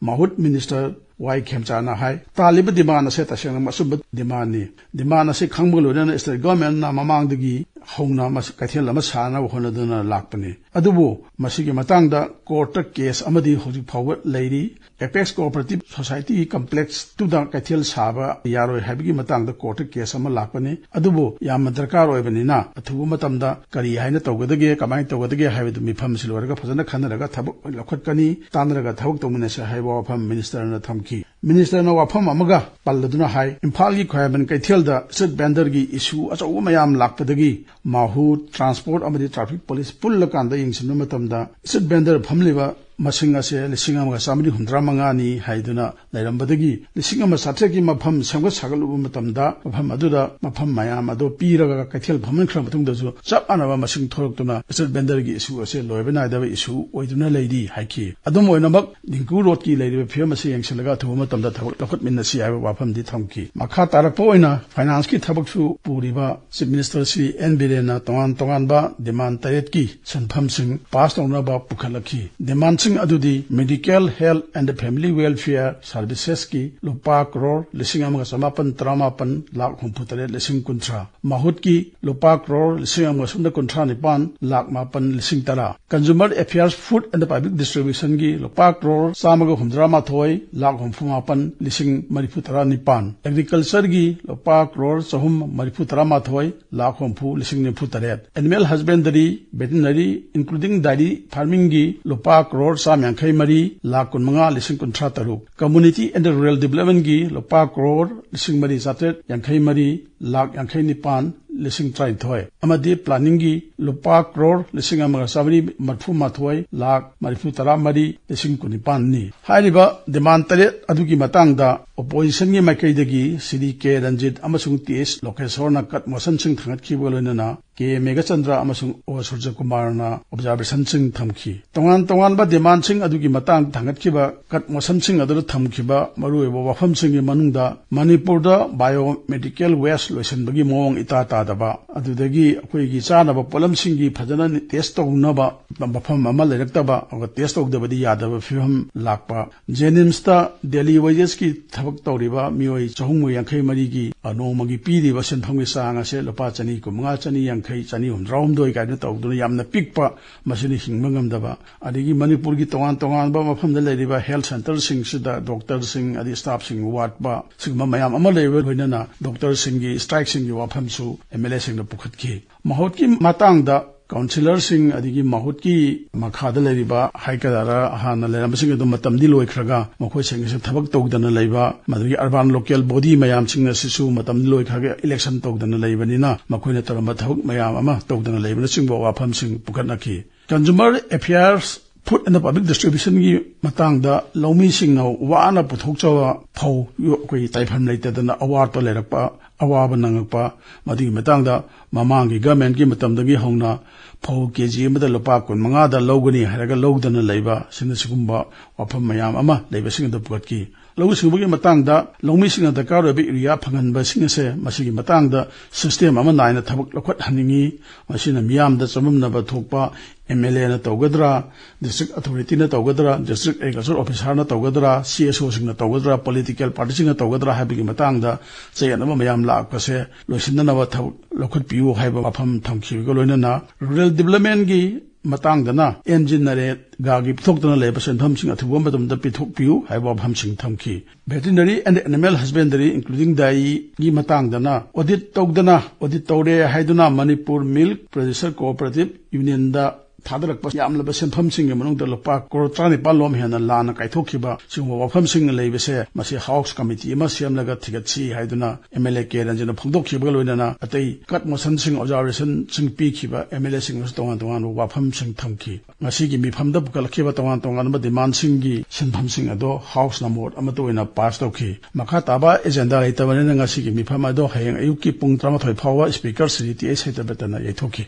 ꯃꯍꯨꯠ ꯃꯤꯅꯤꯁꯇꯔ ꯋꯥꯏ ꯈꯦꯝꯆꯥꯅ ꯍꯥꯏ, ꯇꯥꯜꯂꯤꯕ ꯗꯤꯃꯥꯟ ꯑꯁꯦ ꯇꯁꯦꯡꯅ ꯑꯆꯨꯝꯕ ꯗꯤꯃꯥꯟꯅꯤ꯫ ꯗꯤꯃꯥꯟ ꯑꯁꯤ ꯈꯪꯕꯒ ꯂꯣꯏꯅꯅ ꯁ꯭ꯇꯦꯠ ꯒꯚꯔꯟꯃꯦꯟꯠꯅ ꯃꯃꯥꯡꯗꯒꯤ ꯍꯧꯅ ꯃꯁꯤ ꯀꯩꯊꯦꯜ ꯑꯃ ꯁꯥꯅꯕ ꯍꯣꯠꯅꯗꯨꯅ ꯂꯥꯛꯄꯅꯤ꯫ ꯑꯗꯨꯕꯨ ꯃꯁꯤꯒꯤ ꯃꯇꯥꯡꯗ ꯀꯣꯔꯠꯇ ꯀꯦꯁ ꯑꯃꯗꯤ ꯍꯧꯖꯤꯛ ꯐꯥꯎꯕ ꯂꯩꯔꯤ꯫ ꯑꯦꯄꯦꯛꯁ ꯀꯣꯑꯣꯄꯔꯦꯇꯤꯚ ꯁꯣꯁꯥꯏꯇꯤꯒꯤ ꯀꯝꯄ꯭ꯂꯦꯛꯁꯇꯨꯗ ꯀꯩꯊꯦꯜ ꯁꯥꯕ ꯌꯥꯔꯣꯏ ꯍꯥꯏꯕꯒꯤ ꯃꯇꯥꯡꯗ ꯀꯣꯔꯠꯇ ꯀꯦꯁ ꯑꯃ ꯂꯥꯛꯄꯅꯤ꯫ ꯑꯗꯨꯕꯨ ꯌꯥꯝꯅ ꯗꯔꯀꯥꯔ ꯑꯣꯏꯕꯅꯤꯅ ꯑꯊꯨꯕ ꯃꯇꯝꯗ ꯀꯔꯤ ꯍꯥꯏꯅ ꯇꯧꯒꯗꯒꯦ, ꯀꯃꯥꯏꯅ ꯇꯧꯒꯗꯒꯦ ꯍꯥꯏꯕꯗꯨ ꯃꯤꯐꯝꯁꯤ ꯂꯣꯏꯔꯒ ꯐꯖꯅ ꯈꯟꯅꯔꯒ ꯊꯕꯛ ꯂꯧꯈꯠꯀꯅꯤ, ꯇꯥꯟꯅꯔꯒ ꯊꯕꯛ ꯇꯧꯃꯤꯟꯅꯁꯤ ꯍꯥꯏꯕ ꯋꯥꯐꯝ ꯃꯤꯅꯤꯁꯇꯔꯅ ꯊꯝꯈꯤ꯫ ꯃꯤꯅꯤꯁꯇꯔꯅ ꯋꯥꯐꯝ ꯑꯃꯒ ꯄꯜꯂꯗꯨꯅ ꯍꯥꯏ, ꯏꯝꯐꯥꯜꯒꯤ ꯈ꯭ꯋꯥꯏꯔꯝꯕꯟ ꯀꯩꯊꯦꯜꯗ ꯁ꯭ꯇ꯭ꯔꯤꯠ ꯚꯦꯟꯗꯔꯒꯤ ꯏꯁꯨ ꯑꯆꯧꯕ ꯃꯌꯥꯝ ꯂꯥꯛꯄꯗꯒꯤ ꯃꯥꯍꯨꯠ, ꯇ꯭ꯔꯥꯟꯁꯄꯣꯔꯠ ꯑꯃꯗꯤ ꯇ꯭ꯔꯥꯐꯤꯛ ꯄꯨꯂꯤꯁ ꯄꯨꯜꯂꯀꯥꯟꯗ ꯌꯦꯡꯁꯤꯟꯕ ꯃꯇꯝꯗ ꯁ꯭ꯇ꯭ꯔꯤꯠ ꯚꯦꯟꯗꯔ ꯐꯝꯂꯤꯕ ꯃꯁꯤꯡ ꯑꯁꯦ ꯂꯤꯁꯤꯡ ꯑꯃꯒ ꯆꯥꯃꯔꯤ ꯍꯨꯝꯗ꯭ꯔꯥ ꯃꯉꯥꯅꯤ ꯍꯥꯏꯗꯨꯅ ꯂꯩꯔꯝꯕꯗꯒꯤ ꯂꯤꯁꯤꯡ ꯑꯃ ꯆꯥꯇ꯭ꯔꯦꯠꯀꯤ ꯃꯐꯝ ꯁꯦꯝꯒꯠ ꯁꯥꯒꯠꯂꯨꯕ ꯃꯇꯝꯗ ꯃꯐꯝ ꯑꯗꯨꯗ ꯃꯐꯝ ꯃꯌꯥꯝ ꯑꯗꯨ ꯄꯤꯔꯒ ꯀꯩꯊꯦꯜ ꯐꯝꯍꯟꯈ꯭ꯔ ꯃꯇꯨꯡꯗꯁꯨ ꯆꯞ ꯃꯥꯟꯅꯕ ꯃꯁꯤꯡ ꯊꯣꯛꯂꯛꯇꯨꯅ ꯁ꯭ꯇ꯭ꯔꯤꯠ ꯚꯦꯟꯗꯔꯒꯤ ꯏꯁꯨ ꯑꯁꯦ ꯂꯣꯏꯕ ꯅꯥꯏꯗꯕ ꯏꯁꯨ ꯑꯣꯏꯗꯨꯅ ꯂꯩꯔꯤ ꯍꯥꯏꯈꯤ꯫ ꯑꯗꯨꯝ ꯑꯣꯏꯅꯃꯛ, ꯗꯤꯡꯀꯨ ꯔꯣꯗꯀꯤ ꯂꯩꯔꯤꯕ ꯐꯤꯕꯝ ꯑꯁꯤ ꯌꯦꯡꯁꯤꯜꯂꯒ ꯑꯊꯨꯕ ꯃꯇꯝꯗ ꯊꯕꯛ ꯂꯧꯈꯠꯃꯤꯟꯅꯁꯤ ꯍꯥꯏꯕ ꯋꯥꯐꯝꯗꯤ ꯊꯝꯈꯤ꯫ ꯃꯈꯥ ꯇꯥꯔꯛꯄ ꯑꯣꯏꯅ ꯐꯥꯏꯅꯥꯟꯁꯀꯤ ꯊꯕꯛꯁꯨ ꯄꯨꯔꯤꯕ ꯆꯤꯐ ꯃꯤꯅꯤꯁꯇꯔ ꯁ꯭ꯔꯤ ꯑꯦꯟ ꯕꯤꯔꯦꯟꯅ ꯇꯣꯉꯥꯟ ꯇꯣꯉꯥꯟꯕ ꯗꯤꯃꯥꯟ ꯇꯔꯦꯠꯀꯤ ꯁꯦꯟꯐꯝꯁꯤꯡ ꯄꯥꯁ ꯇꯧꯅꯕ ꯄꯨꯈꯠꯂꯛꯈꯤ꯫ ꯗꯤꯃꯥꯟꯁꯤꯡ ꯑꯗꯨꯗꯤ medical, health and family welfare servicesꯀꯤ ꯂꯨꯄꯥ ꯀ꯭ꯔꯣꯔ ꯂꯤꯁꯤꯡ ꯑꯃꯒ ꯆꯃꯥꯄꯟ ꯇꯔꯥꯃꯥꯄꯟ ꯂꯥꯈ ꯍꯨꯝꯐꯨ ꯇꯔꯦꯠ ꯂꯤꯁꯤꯡ ꯀꯨꯟꯊ꯭ꯔꯥ, ꯃꯍꯨꯠꯀꯤ ꯂꯨꯄꯥ ꯀ꯭ꯔꯣꯔ ꯂꯤꯁꯤꯡ ꯑꯃꯒ ꯁꯨꯞꯅ ꯀꯨꯟꯊ꯭ꯔꯥ ꯅꯤꯄꯥꯟ ꯂꯥꯈ ꯃꯥꯄꯟ ꯂꯤꯁꯤꯡ ꯇꯔꯥ, Consumer Affairs, Food and Public Distributionꯒꯤ ꯂꯨꯄꯥ ꯀ꯭ꯔꯣꯔ ꯆꯥꯝꯃꯒ ꯍꯨꯝꯗ꯭ꯔꯥ ꯃꯥꯊꯣꯏ ꯂꯥꯈ ꯍꯨꯝꯐꯨ ꯃꯥꯄꯟ ꯂꯤꯁꯤꯡ ꯃꯔꯤꯐꯨ ꯇꯔꯥ ꯅꯤꯄꯥꯟ, Agricultureꯒꯤ ꯂꯨꯄꯥ ꯀ꯭ꯔꯣꯔ ꯆꯍꯨꯝ ꯃꯔꯤꯐꯨ ꯇꯔꯥ ꯃꯥꯊꯣꯏ ꯂꯥꯈ ꯍꯨꯝꯐꯨ ꯂꯤꯁꯤꯡ ꯅꯤꯐꯨ ꯇꯔꯦꯠ, Animal Husbandry, Veterinary, including dairy farmingꯒꯤ ꯂꯨꯄꯥ ꯀ꯭ꯔꯣꯔ ꯆꯥꯝꯃ ꯌꯥꯡꯈꯩ ꯃꯔꯤ ꯂꯥꯈ ꯀꯨꯟꯃꯉꯥ ꯂꯤꯁꯤꯡ ꯀꯨꯟꯊ꯭ꯔꯥ ꯇꯔꯨꯛ, Community and Rural Developmentꯀꯤ ꯂꯨꯄꯥ ꯀ꯭ꯔꯣꯔ ꯂꯤꯁꯤꯡ ꯃꯔꯤ ꯆꯥꯇ꯭ꯔꯦꯠ ꯌꯥꯡꯈꯩ ꯃꯔꯤ ꯂꯥꯈ ꯌꯥꯡꯈꯩ ꯅꯤꯄꯥꯟ ꯂꯤꯁꯤꯡ ꯇꯔꯥꯅꯤꯊꯣꯏ ꯑꯃꯗꯤ ꯄ꯭ꯂꯥꯅꯤꯡꯒꯤ ꯂꯨꯄꯥ ꯀ꯭ꯔꯣꯔ ꯂꯤꯁꯤꯡ ꯑꯃꯒ ꯆꯥꯃꯔꯤ ꯃꯔꯤꯐꯨ ꯃꯥꯊꯣꯏ ꯂꯥꯈ ꯃꯔꯤꯐꯨ ꯇꯔꯥ ꯃꯔꯤ ꯂꯤꯁꯤꯡ ꯀꯨꯟꯅꯤꯄꯥꯟꯅꯤ꯫ ꯍꯥꯏꯔꯤꯕ ꯗꯤꯃꯥꯟ ꯇꯔꯦꯠ ꯑꯗꯨꯒꯤ ꯃꯇꯥꯡꯗ ꯑꯣꯄꯣꯖꯤꯁꯟꯒꯤ ꯃꯥꯏꯀꯩꯗꯒꯤ ꯁ꯭ꯔꯤ ꯀꯦ ꯔꯟꯖꯤꯠ ꯑꯃꯁꯨꯡ ꯇꯤ ꯑꯦꯁ ꯂꯣꯀꯦꯁꯣꯔꯅ ꯀꯠ ꯃꯣꯁꯟꯁꯤꯡ ꯊꯥꯡꯒꯠꯈꯤꯕꯒ ꯂꯣꯏꯅꯅ ꯀꯦ ꯃꯦꯘꯆꯟꯗ꯭ꯔ ꯑꯃꯁꯨꯡ ꯑꯣ ꯁꯨꯔꯖꯀꯨꯃꯥꯔꯅ ꯑꯣꯕꯖꯥꯔꯕꯦꯁꯟꯁꯤꯡ ꯊꯝꯈꯤ꯫ ꯇꯣꯉꯥꯟ ꯇꯣꯉꯥꯟꯕ ꯗꯤꯃꯥꯟꯁꯤꯡ ꯑꯗꯨꯒꯤ ꯃꯇꯥꯡꯗ ꯊꯥꯡꯒꯠꯈꯤꯕ ꯀꯠ ꯃꯣꯁꯟꯁꯤꯡ ꯑꯗꯨꯗ ꯊꯝꯈꯤꯕ ꯃꯔꯨꯑꯣꯏꯕ ꯋꯥꯐꯝꯁꯤꯡꯒꯤ ꯃꯅꯨꯡꯗ ꯃꯅꯤꯄꯨꯔꯗ ꯕꯥꯏꯑꯣꯃꯦꯗꯤꯀꯦꯜ ꯋꯦꯁ ꯂꯣꯏꯁꯤꯟꯕꯒꯤ ꯃꯑꯣꯡ ꯏꯇꯥ ꯇꯥꯗꯕ, ꯑꯗꯨꯗꯒꯤ ꯑꯩꯈꯣꯏꯒꯤ ꯆꯥꯅꯕ ꯄꯣꯠꯂꯝꯁꯤꯡꯒꯤ ꯐꯖꯅ ꯇꯦꯁ ꯇꯧꯅꯕ ꯃꯐꯝ ꯑꯃ ꯂꯩꯔꯛꯇꯕ, ꯑꯗꯨꯒ ꯇꯦꯁ ꯇꯧꯗꯕꯗꯤ ꯌꯥꯗꯕ ꯐꯤꯕꯝ ꯂꯥꯛꯄ, ꯖꯦꯅꯤꯝꯁꯇ ꯗꯦꯂꯤ ꯋꯦꯖꯦꯁꯀꯤ ꯊꯕꯛ ꯇꯧꯔꯤꯕ ꯃꯤꯑꯣꯏ ꯆꯍꯨꯝꯒ ꯌꯥꯡꯈꯩ ꯃꯔꯤꯒꯤ, ꯑ, ꯅꯣꯡꯃꯒꯤ ꯄꯤꯔꯤꯕ ꯁꯦꯟꯐꯝꯒꯤ ꯆꯥꯡ ꯑꯁꯦ ꯂꯨꯄꯥ ꯆꯅꯤ ꯀꯨꯟꯃꯉꯥ, ꯆꯅꯤ ꯌꯥꯡꯈꯩ, ꯆꯅꯤ ꯍꯨꯝꯗ꯭ꯔꯥꯍꯨꯝꯗꯣꯏ ꯀꯥꯏꯅ ꯇꯧꯗꯨꯅ ꯌꯥꯝꯅ ꯄꯤꯛꯄ, ꯃꯁꯤꯅ ꯍꯤꯡꯕ ꯉꯝꯗꯕ, ꯑꯗꯒꯤ ꯃꯅꯤꯄꯨꯔꯒꯤ ꯇꯣꯉꯥꯟ ꯇꯣꯉꯥꯟꯕ ꯃꯐꯝꯗ ꯂꯩꯔꯤꯕ ꯍꯦꯜꯊ ꯁꯦꯟꯇꯔꯁꯤꯡꯁꯤꯗ ꯗꯣꯛꯇꯔꯁꯤꯡ ꯑꯗꯩ ꯁ꯭ꯇꯥꯐꯁꯤꯡ ꯋꯥꯠꯄ, ꯁꯤꯒꯨꯝꯕ ꯃꯌꯥꯝ ꯑꯃ ꯂꯩꯕ ꯂꯣꯏꯅꯅ ꯗꯣꯛꯇꯔꯁꯤꯡꯒꯤ ꯁ꯭ꯇ꯭ꯔꯥꯏꯛꯁꯤꯡꯒꯤ ꯋꯥꯐꯝꯁꯨ ꯑꯦꯝ ꯑꯦꯜ ꯑꯦꯁꯤꯡꯗ ꯄꯨꯈꯠꯈꯤ꯫ ꯃꯍꯨꯠꯀꯤ ꯃꯇꯥꯡꯗ ꯀꯥꯎꯟꯁꯤꯂꯔꯁꯤꯡ ꯑꯗꯒꯤ ꯃꯍꯨꯠꯀꯤ ꯃꯈꯥꯗ ꯂꯩꯔꯤꯕ ꯍꯥꯏꯒꯗ꯭ꯔꯥ, ꯍꯥꯟꯅ ꯂꯩꯔꯝꯕꯁꯤꯡ ꯑꯗꯨ ꯃꯇꯝꯗꯤ ꯂꯣꯏꯈ꯭ꯔꯒ ꯃꯈꯣꯏꯁꯤꯡ ꯑꯁꯤ ꯊꯕꯛ ꯇꯧꯗꯅ ꯂꯩꯕ, ꯃꯗꯨꯒꯤ ꯑꯔꯕꯥꯟ ꯂꯣꯀꯦꯜ ꯕꯣꯗꯤ ꯃꯌꯥꯝꯁꯤꯡ ꯑꯁꯤꯁꯨ ꯃꯇꯝꯗꯤ ꯂꯣꯏꯈ꯭ꯔꯒ ꯏꯂꯦꯛꯁꯟ ꯇꯧꯗꯅ ꯂꯩꯕꯅꯤꯅ ꯃꯈꯣꯏꯅ ꯇꯧꯔꯝꯕ ꯊꯕꯛ ꯃꯌꯥꯝ ꯑꯃ ꯇꯧꯗꯅ ꯂꯩꯕꯅꯆꯤꯡꯕ ꯋꯥꯐꯝꯁꯤꯡ ꯄꯨꯈꯠꯅꯈꯤ꯫ Consumer affairs, food and public ꯗꯤꯁꯇ꯭ꯔꯤꯕ꯭ꯌꯨꯁꯟꯒꯤ ꯃꯇꯥꯡꯗ ꯂꯧꯃꯤꯁꯤꯡꯅ ꯋꯥꯅ ꯄꯨꯊꯣꯛꯆꯕ ꯐꯧ ꯑꯩꯈꯣꯏ ꯇꯥꯏꯐꯝ ꯂꯩꯇꯗꯅ ꯑꯋꯥꯠꯄ ꯂꯩꯔꯛꯄ, ꯑꯋꯥꯕ ꯅꯪꯉꯛꯄ, ꯃꯗꯨꯒꯤ ꯃꯇꯥꯡꯗ ꯃꯃꯥꯡꯒꯤ ꯒꯚꯔꯟꯃꯦꯟꯠꯀꯤ ꯃꯇꯝꯗꯒꯤ ꯍꯧꯅ ꯐꯧ ꯀꯦ ꯖꯤ ꯑꯃꯗ ꯂꯨꯄꯥ ꯀꯨꯟꯃꯉꯥꯗ ꯂꯧꯒꯅꯤ ꯍꯥꯏꯔꯒ ꯂꯧꯗꯅ ꯂꯩꯕ, ꯑꯁꯤꯅꯆꯤꯡꯕ ꯋꯥꯐꯝ ꯃꯌꯥꯝ ꯑꯃ ꯂꯩꯕꯁꯤꯡ ꯑꯗꯨ ꯄꯨꯈꯠꯈꯤ꯫ ꯂꯧꯎ ꯁꯤꯡꯎꯕꯒꯤ ꯃꯇꯥꯡꯗ ꯂꯧꯃꯤꯁꯤꯡꯅ ꯗꯔꯀꯥꯔ ꯑꯣꯏꯕ ꯌꯨꯔꯤꯌꯥ ꯐꯪꯍꯟꯕꯁꯤꯡ ꯑꯁꯦ ꯃꯁꯤꯒꯤ ꯃꯇꯥꯡꯗ ꯁꯤꯁꯇꯦꯝ ꯑꯃ ꯅꯥꯏꯅ ꯊꯕꯛ ꯂꯧꯈꯠꯍꯟꯅꯤꯡꯏ꯫ ꯃꯁꯤꯅ ꯃꯤꯌꯥꯝꯗ ꯆꯃꯝꯅꯕ ꯊꯣꯛꯄ ꯑꯦꯝ ꯑꯦꯜ ꯑꯦꯅ ꯇꯧꯒꯗ꯭ꯔꯥ, ꯗꯤꯁꯇ꯭ꯔꯤꯛ ꯑꯊꯣꯔꯤꯇꯤꯅ ꯇꯧꯒꯗ꯭ꯔꯥ, ꯗꯤꯁꯇ꯭ꯔꯤꯛ ꯑꯦꯒ꯭ꯔꯤꯀꯜꯆꯔ ꯑꯣꯐꯤꯁꯥꯔꯅ ꯇꯧꯒꯗ꯭ꯔꯥ, ꯁꯤ ꯑꯦꯁ ꯑꯣꯁꯤꯡꯅ ꯇꯧꯒꯗ꯭ꯔꯥ, ꯄꯣꯂꯤꯇꯤꯀꯦꯜ ꯄꯥꯔꯇꯤꯁꯤꯡꯅ ꯇꯧꯒꯗ꯭ꯔꯥ ꯍꯥꯏꯕꯒꯤ ꯃꯇꯥꯡꯗ ꯆꯌꯦꯠꯅꯕ ꯃꯌꯥꯝ ꯂꯥꯛꯄꯁꯦ ꯂꯣꯏꯁꯤꯟꯅꯅꯕ ꯊꯕꯛ ꯂꯧꯈꯠꯄꯤꯌꯨ ꯍꯥꯏꯕ ꯋꯥꯐꯝ ꯊꯝꯈꯤꯕꯒ ꯂꯣꯏꯅꯅ ꯔꯨꯔꯦꯜ ꯗꯤꯕ꯭ꯂꯞꯃꯦꯟꯒꯤ ꯃꯇꯥꯡꯗꯅ ꯑꯦꯝ ꯖꯤ ꯅꯔꯦꯒꯥꯒꯤ ꯄꯤꯊꯣꯛꯇꯨꯅ ꯂꯩꯕ ꯁꯦꯟꯐꯝꯁꯤꯡ ꯑꯊꯨꯕ ꯃꯇꯝꯗ ꯄꯤꯊꯣꯛꯄꯤꯌꯨ ꯍꯥꯏꯕ ꯋꯥꯐꯝꯁꯤꯡ ꯊꯝꯈꯤ꯫ Veterinary and Animal Husbandry, including dairy ꯒꯤ ꯃꯇꯥꯡꯗꯅ ꯑꯣꯗꯤꯠ ꯇꯧꯗꯅ, ꯑꯣꯗꯤꯠ ꯇꯧꯔꯦ ꯍꯥꯏꯗꯨꯅ ꯃꯅꯤꯄꯨꯔ ꯃꯤꯜꯛ ꯄ꯭ꯔꯣꯗ꯭ꯌꯨꯁꯔ ꯀꯣꯑꯣꯄꯔꯦꯇꯤꯚ ꯌꯨꯅꯤꯌꯟꯗ ꯊꯥꯗꯔꯛꯄ ꯌꯥꯝꯂꯕ ꯁꯦꯟꯐꯝꯁꯤꯡꯒꯤ ꯃꯅꯨꯡꯗ ꯂꯨꯄꯥ ꯀꯔꯣꯔ ꯇꯔꯥꯅꯤꯄꯥꯜ ꯂꯣꯝ ꯍꯦꯟꯅ ꯂꯥꯟꯅ ꯀꯥꯏꯊꯣꯛꯈꯤꯕ ꯁꯤꯒꯨꯝꯕ ꯋꯥꯐꯝꯁꯤꯡꯅ ꯂꯩꯕꯁꯦ, ꯃꯁꯤ ꯍꯥꯎꯁ ꯀꯃꯤꯇꯤ ꯑꯃ ꯁꯦꯝꯂꯒ ꯊꯤꯒꯠꯁꯤ ꯍꯥꯏꯗꯨꯅ ꯑꯦꯝ ꯑꯦꯜ ꯑꯦ ꯀꯦ ꯔꯟꯖꯟꯅ ꯐꯣꯡꯗꯣꯛꯈꯤꯕꯒ ꯂꯣꯏꯅꯅ ꯑꯇꯩ ꯀꯠ ꯃꯣꯁꯟꯁꯤꯡ, ꯑꯣꯕꯖꯥꯔꯕꯦꯁꯟꯁꯤꯡ ꯄꯤꯈꯤꯕ ꯑꯦꯝ ꯑꯦꯜ ꯑꯦꯁꯤꯡꯅꯁꯨ ꯇꯣꯉꯥꯟ ꯇꯣꯉꯥꯟꯕ ꯋꯥꯐꯝꯁꯤꯡ ꯊꯝꯈꯤ꯫ ꯉꯁꯤꯒꯤ ꯃꯤꯐꯝꯗ ꯄꯨꯈꯠꯂꯛꯈꯤꯕ ꯇꯣꯉꯥꯟ ꯇꯣꯉꯥꯟꯕ ꯗꯤꯃꯥꯟꯁꯤꯡꯒꯤ ꯁꯤꯟꯐꯝꯁꯤꯡ ꯑꯗꯣ ꯍꯥꯎꯁꯅ ꯃꯣꯠ ꯑꯃꯠꯇ ꯑꯣꯏꯅ ꯄꯥꯁ ꯇꯧꯈꯤ꯫ ꯃꯈꯥ ꯇꯥꯕ ꯑꯦꯖꯦꯟꯗꯥ ꯂꯩꯇꯕꯅꯤꯅ ꯉꯁꯤꯒꯤ ꯃꯤꯐꯝ ꯑꯗꯣ ꯍꯌꯦꯡ ꯑꯌꯨꯛꯀꯤ ꯄꯨꯡ ꯇꯔꯥꯃꯥꯊꯣꯏ ꯐꯥꯎꯕ ꯁ꯭ꯄꯤꯀꯔ ꯁ꯭ꯔꯤ ꯇꯤ ꯑꯩꯆ ꯁꯇ꯭ꯌꯕ꯭ꯔꯇꯅ ꯌꯩꯊꯣꯛꯈꯤ꯫